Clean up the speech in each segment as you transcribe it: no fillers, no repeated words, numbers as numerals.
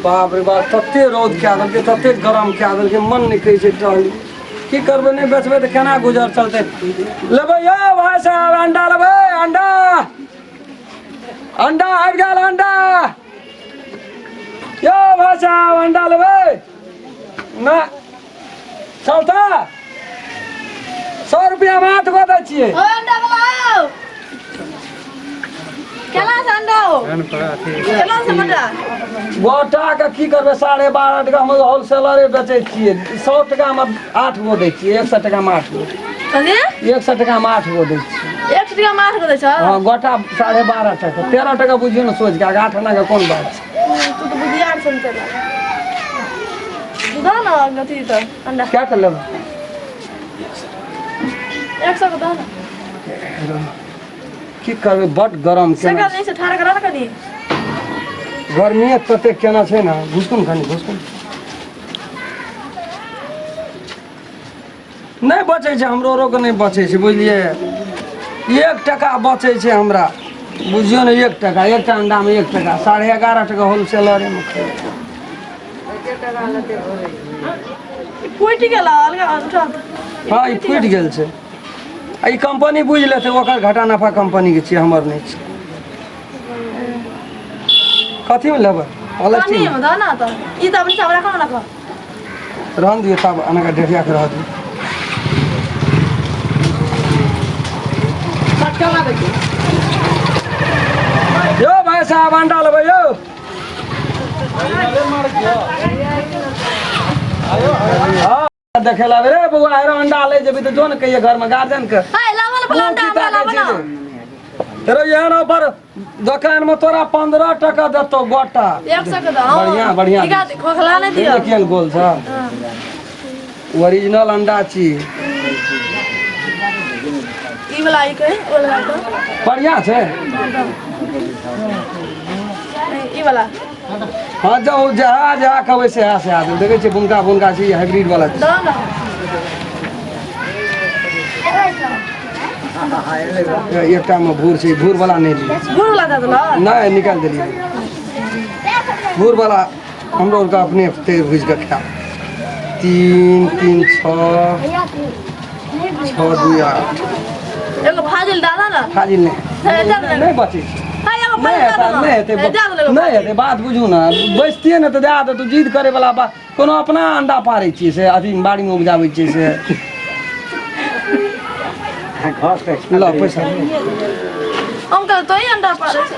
बाप रे बाप, तते रौद कए देलकै, तते गरम कए देलकै, मन नहि कहै छै टहली। की करबै, नहि बेचबै तऽ केना गुजर चलतै? लेबै यौ भाय साहब, अंडा लेबै? अंडा, अंडा आबि गेल अंडा। यौ भाय साहब, अंडा लेबै ना? चलता, 100 रुपैआमे 8 गो दै छियै। ओ अंडा वाला आओ। केला से अंडा हो, केला से बटा। गोटाके की करबै? 12.5 टका हम होलसेलरे बेचै छियै। 100 टकामे 8 गो दै छियै, 100 टकामे 8 गो। कथी? 100 टकामे 8 गो दै छियै। 100 टका में 8 गो दै छ? हँ, गोटा 12.5 टका, 13 टका बुझियौ ने सोचि कऽ, 8 आनाके कोन बात छै? तू तऽ बुधियार छन। तेरा दह न अथी तऽ अंडा। कए टा लेबै? 100 के दह न। की करबै, बड गरम से केना। नहीं से ठाढ़ करा न कनी। गर्मीए ततेक केना छै ने। घुसकुन, कनि घुसकुन। नहि बचै छै हमरो आरोके, नहि बचै छै, बुझलियै? 1 टका बचै छै हमरा, बुझियौ ने, 1 टका। एकटा अंडामे 1 टका, 11.5 टका होलसेलरेमे। फूटि गेल अलगा, उठा। हँ, ई फूटि गेल छै। आ ई कंपनी बुझि लेतै, ओकर घाटा नफा कंपनीके छियै, हमर नहि छै। कथीमे लेबै? पानी में दह ना तऽ ई तऽ अपने चावल रखो, रखो। रहन दियौ तब, अनाके ढेरिया के रह दियौ। यौ भाइ साहब, अंडा लेबै यौ? हाँ, देखे ला रे बौआ, हेरो अंडा ले जेबी तऽ जो ने कहिए घरमे गार्जियन के। हाय, लावल वाला अंडा हमरा लावल ना। तेरो एहन ऑफर दोकान में तोरा 15 टका देतौ गोटा। 100 के दह। बढ़िया, बढ़िया। ठीक है, खोखला नहीं दियो। केहन गोल छ, ओरिजिनल अंडा छी। ई वाला ई कहे ओ वाला तो। बढ़िया छै। ई वाला। हाँ, जाउ, जहाँ जहाँ कहबै सएह सएह देब। देखै छियै, बुनका बुनका छै, हाइब्रिड वाला छै। दह ना। एकटा मे भूर छै, भूर वाला नहि लिअ। गुड़ वाला दे देलऽ? नहि, निकालि देलियै भूर वाला। हमरो आरके अपने तेल भुजि कऽ खायब। 3 3 6 6 2 8। एगो फाजिल दादा ना। फाजिल नहि। नहि बचै छै। हाय, एगो नहि फाजिल हेतै। दादा। नहि हेतै, नहि हेतै। बात बुझू ने, बैसतियै ने तऽ दए देतौ। जिद करे वाला बात कोनो? अपना अंडा पारै छियै से अथी बाड़ीमे उपजाबै छियै से। ल पैसा। हम कहल तो ही अंडा पारै छै।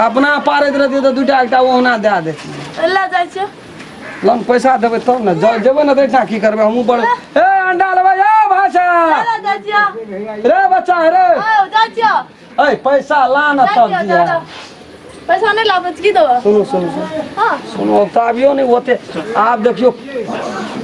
अपना पारैत रहतियै तऽ दूटा एकटा ओहुना दए देतियै। ले जाइ छियै। लग पैसा देबै तब ने जेबै ने तऽ एहिठाम की करबै? हमहूँ बड़ ए अंडा लेबै यौ भाइ साहब? ले जाइ छियै। रे बच्चा रे। आओ, जाइ छियै। ऐ पैसा ला ने जाइ तब छियै। दिया। दादा, पैसा नहि लाबै तऽ की देबऽ? सुनू, सुनू, सुनू। हँ। सुनू, तऽ आबियौ ने ओते। आब देखियौ,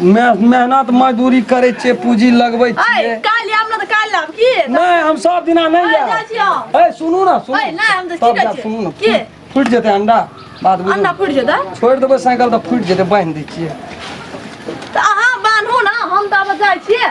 मेहनत मजदूरी करै छियै, पूंजी लगबै ऐ छियै। काल्हि आब ने तऽ काल्हि लाब की? नहि, हम सब दिना नहि ऐ, जायब। जाइ छियै। ऐ सुनू ने, सुनू। ऐ, नहि, हम तऽ की तब कहै जायब, छियै? सुनू ने। की? फुटि जेतै अंडा, बात बुझू। अंडा फुटि जेतै? छोड़ि देबै साइकिल तऽ फुटि जेतै, बान्हि दै छियै। तऽ अहाँ बान्हू ने, हम तऽ आब जाइ छियै।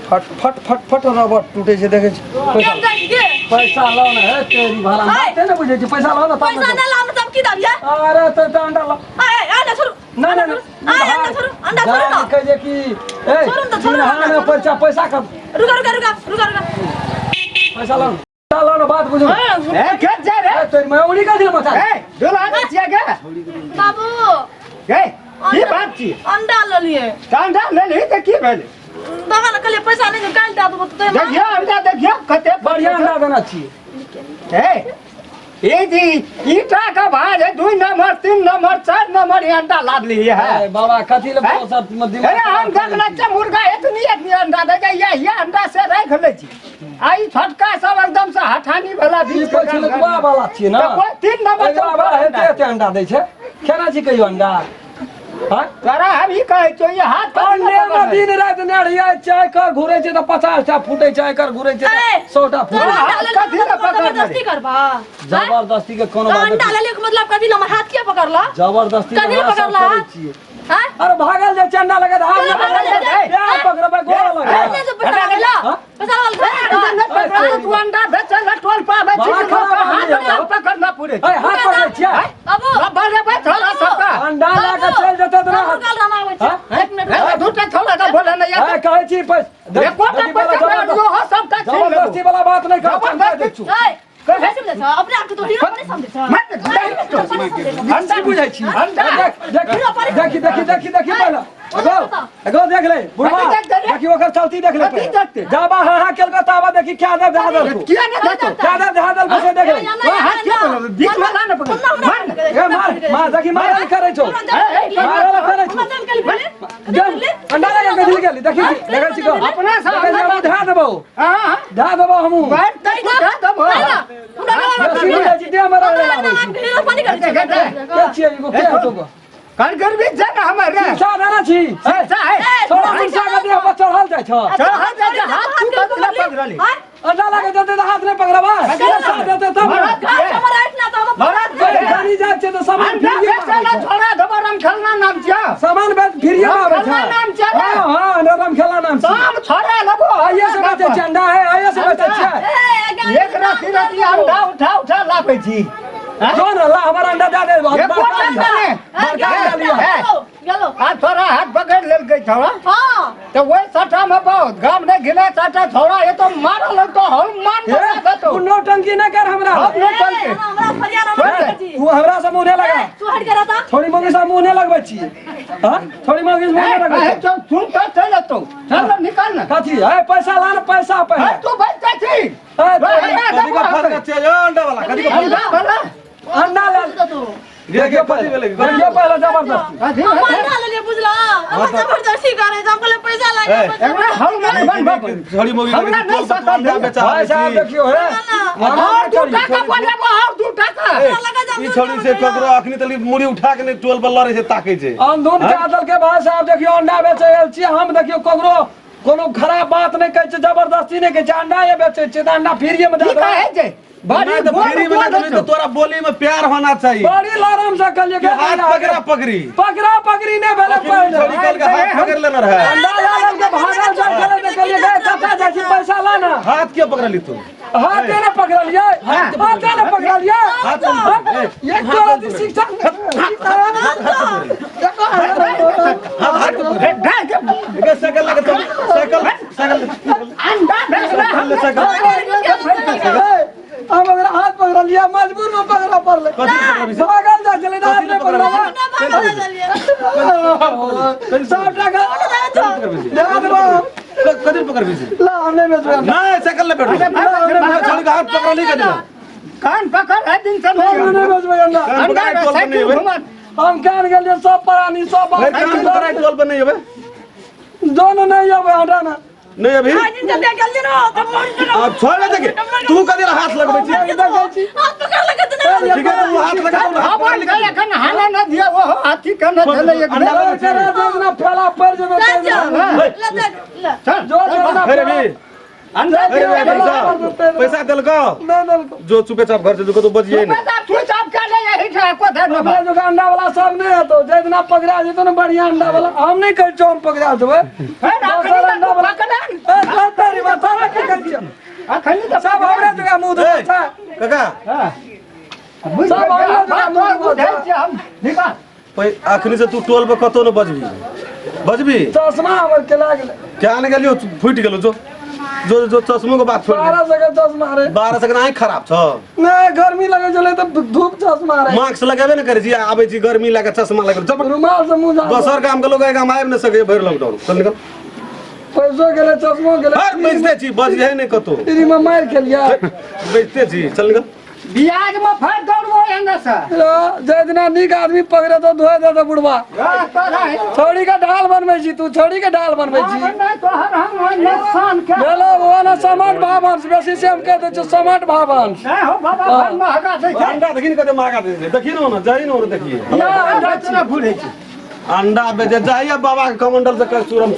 फट फट फट फट रबड़ टूटे छै, देखै छी? पैसा केम जाइ छियै? पैसा लाओ ने। हे तेरी भला, ऐ! बाते ने बुझै छी। पैसा लाओ ने तब। पैसा ने नहि लाब तब की देबियै? अरे तऽ अंडा लाओ। ऐ, ऐ, अंडा छोड़ू। नहीं नहीं ऐ, अंडा छोड़ू, अंडा छोड़ू ना। कहै जे कि ए छोड़ू ने तऽ छोड़ू ना, चिन्हा अंडा ने छोड़ू। पैसा, पैसा कब? रुका, रुका, रुका, रुका, रुका। पैसा लाओ ने, पैसा लाओ ने, बात बुझू। ए, खेत जा रे। ए, तोरी मैं उड़ी का दिल मचा। ए, डोला दे छियै गे। बाबू। गे, की बात छी? अंडा लेलियै। अंडा लेलही तऽ की भेलै? बाबा ने कहलियै पैसा नहि छै, काल्हि दए देबो तऽ। देखियौ, अंडा देखियौ कते बढ़िया अंडा देना छी। ए, ई जी ईटा के भाज है, 2 नंबर, 3 नंबर, 4 नंबर ई अंडा लादली है। ए, बाबा, कथी ले हैं? सब दिमाग अरे, हम खराब करै देखले छी? छियै मुर्गा एतनी एतनी अंडा दै छै, ये अंडा से राखि लै छी। आ ई छोटका सब एकदम से हठानी वाला ई बीच कोइ छिलकुआ वाला छियै ने। तऽ कोइ 3 नंबर एकरा बड़ा हेते हेते अंडा दै छै। केना छी कहियो अंडा? हाँ? तोरा हम ई कहै छियौ, ई हाथ पर अंडे में दिन राति नेढ़िया छै, एकर घुरै छै तऽ 50 टा फूटै छै, एकर घुरै छै ए, तऽ 100 टा फूटै तोरा छै। अंडा लेलियै कथी लए मतलब पकड़ने? जबरदस्ती करबा? जबरदस्ती के कोनो बात अंडा नहि। लेलियै के मतलब कथी लए हमर हाथ किया पकड़ला? जबरदस्ती कथी लए अहाँ सब पकड़ला? करै छियै। हैं? अरे, भागल जाइ छै अंडा लगे हाथ केना भागल जाइ छै? पैर पकड़बै, गोड़ लगे। नहि से पैसा लागला? हाँ? पैसा वाला तू अंडा बेचै लए टोल पर आबै छी बड़ा कि लोकके खराब हाथ आदमी है। पकड़ना पूरे ए, हाथ पकड़ै छियै? बाबू। बड़े छोरा सबका। अंडा बेसी बुझै छी। अंडा। देख देख, देखी देखी देखी देखी पहले एगो एगो देख ले बुढ़वा। कथी देखते रे? देखी ओकर चलती देख ले। कथी पहिले। देखते? जाबा हाँ हाँ केलको ताबा देखी क्या दे दे दल किया ने देतो? क्या दे दे दल से देख ले। ओ हाथ किया बोलो? बीच में ला ना पकड़। मार ना। ए मार मार, देखी मारल करै छौ, मारल करै छौ। जब अंडा लगा के दिल गेली, देखी देखै छी को अपना से देखै छी, हमहूँ धए देबौ। हां। धए देबौ हमहूँ। बैठ त तू दे देबो। बेसी बुझै छी, देह मे रगड़े आबै छी। देख दे। के छियै एगो के हतो गो? कर गर्मी जा ना हमर रे। शीशा देने छी। शीशा है। थोड़ा शीशा के देह पर चढ़ल जाइ छ। चल हाथ जा जा, हाथ तू कथी ला पकड़ली? अंडा लगे देतै तऽ हाथ नहि पकड़बै, शीशा देतै तब ने। मरद ए, गाड़ी जाइ छै तऽ सामान अंडा फ्रीये बेचे आबै ला छै। छोड़ा देबो, राम खेलना नाम छियो। सामान बेच फ्रीये मे आबै छै। रामखेलना नाम छियै रे। हँ हँ, राम खेलना नाम छै। सब छोड़ा लेबो। आइए से बेचै छियै अंडा है, आइए से बेचै छियै। एक राति राति अंडा उठा उठा लाबै छी। हैं? जो ने ला हमर अंडा दए दे। एको बड़का अंडा लिअ। नहि। बड़का अंडा लिअ। हे, आ तोरा हाथ पकड़ लेलकै छौड़ा तऽ ओहि सट्टा मे बहुत गाम नहि घिना सट्टा छौड़ा ये तो मारल लगतो, हम मान हे, बना देतो। तू नौटंकी नहि कर हमरा। हम नौटंकी। तू हमरा से मुँह नहि लगा। छोड़ी मौगी से मुँह नहि लगबै छी। हाँ, छोड़ी मौगी से मुँह नहि लगबै हे, छी। चल सुन तऽ चलि एतौ, चल ने, निकाल ने। कथी है? पैसा ला ने, पैसा पहिले। हे, तू बच जाइ छी। हे, तोरी। कथी के फर्क छै यौ अंडा वाला? कथी के फर्क? अंडा वाला। अंडा ले देखियो पहिले, देखियो पहिले जबरदस्ती। कथी भेलै? एकरा हनुमान बनबऽ पड़ै। छड़ी मोगी हमरा नहि सता अंडा भेल। बेचा भाई साहब देखियो हे, और 2 टाका बोलेबो, और 2 टाका। ई छड़ी से ककरो अखनी तली मुड़ी उठा के नहीं टोल पर लड़े छै, ताकै छै। अंधुन के आदल के भाई साहब देखियो, अंडा बेचे आयल छी हम। देखियो ककरो कोनो खराब बात नहि कहै छै, जबरदस्ती नहि कहै छै। अंडा ये बेचै छियै तऽ अंडा फ्रीये मे दए की देबै। कहै छै? बड़ी नहीं तो गोल फ्री में गोल नहीं देबै छौ। तो तोरा बोली में प्यार होना चाहिए। बड़ी लरम से कहलियै कि हाथ पकड़ा पकड़ी पकड़ा पकड़ी नहि भेलै पहिले। छड़ी कल के हाथ पकड़ लेना रहे। अंडा लाल के भागल जाइ छलै तऽ कहलियै गे कतऽ जाइ छी, पैसा ला ना। हाथ क्यों पकड़ली तू? हाथे ने पकड़लियै, हाथे ने पकड़लियै। हाथ एक तोरा दी शिक्षा। हाथ पकड़। हे, डाल के एके साइकिल लगे तो साइकिल साइकिल अंडा बेचला हम। साइकिल। हम ओकरा हाथ पकड़लियै, मजबूर में पकड़ा पड़लै। कथी पकड़बी से? भागल जाइ छलै तऽ हाथ नहि पकड़बै। सब टाका दए देबौ। कथी पकड़बी से? ला, हम नहि बेचबै अंडा। नहीं, साइकिल ले बैठो। छड़ी के हाथ पकड़ली कथी ला? कान पकड़ है दिन से। हम नहि बेचबै अंडा। कान अंडा पकड़ाई टोल पर नहीं साइकिल अबै। घुमा। हम कान गेलियै सब प्राणी सब। भरि कान पकड़ाई टोल पर नहीं अबै। दोनों नहीं अबै अंडा ना। नहीं अभी अब छोड़ दे के तू कथी ला हाथ लगबै छी? देखै छी। ठीक है, तू हाथ लगा तू हाथ हम पकड़ गए एखन हाना न दिया, वो हाथी के न झेले एक अंडा बेर। जोर के रे, जेना फैला पड़ जेबै तै। चल। जोर जेना फिर अभी अंडा अरे दिया। पैसा पैसा देलको? नहि देलको। जो चुपेचाप घर से जो तो बजिए तू नहीं। तू सब के ले यही ठा को धर न। हमरा जो अंडा वाला सब नहि हेतौ, जे दिना पकड़ा जेतौ ने बढ़िया अंडा वाला, हम नहि कहै छियौ हम पकड़ा देबै। हे, दोसर अंडा वाला पकड़ा। ए, तोरा तारी बा, तोरा की कहै छियौ? अखन तऽ सब हमरे जगह मुँह धोबै छै। काका। हां, बुझ सब गेलियै, हमरे जगह बात मुँह तोहर धोबै बुझै छै। छियै हम, निकाल। अखनी से तू टोल पर कतौ न बजबी बजबी। चश्मा हमर के लागलै। क्या ने गेलियो, फूटि गेलो। जो जो जो, चश्मो के बात छोड़ दे। 1200 के चश्मा रे। 1200 के आँखि खराब छौ? नहि, गर्मी लगै छलै तऽ धूप चश्मा रे। मास्क लगेबे ने करै छी, आबै छी गर्मी लागे चश्मा लगे चल। रुमाल से मुँह झाँक। दोसर गाम के लोग एहि गाम आबि नहि सकैए भरि लॉकडाउन। चल निकल। पैसो गेलै, चश्मो गेलै। हर बजते छी, बजिहे नहि कतौ। फ्री में मारि खेलियै। बजते छी, चल निकल। बियाज में फट दौड़बो एने से। जे दिना नीक आदमी पकड़े तो धोए दे बुढ़वा। हाँ, तोरा है। छौड़ी के ढाल बनबै छी तू, छौड़ी के ढाल बनबै छी। नहीं तोहर हम नुकसान के भेलो वो ना समाट भावंश बेसी से हम कह दै छियौ समाट भावंश। नहीं हो बाबा, भर महंगा दै छै। अंडा देखी ने कते महंगा दै छै, देखी ने, जाही ने, देखिए। ना, अंडा बेचना भूलै छै। अंडा बेचे जाइए बाबा के कमंडल से कर चूरम।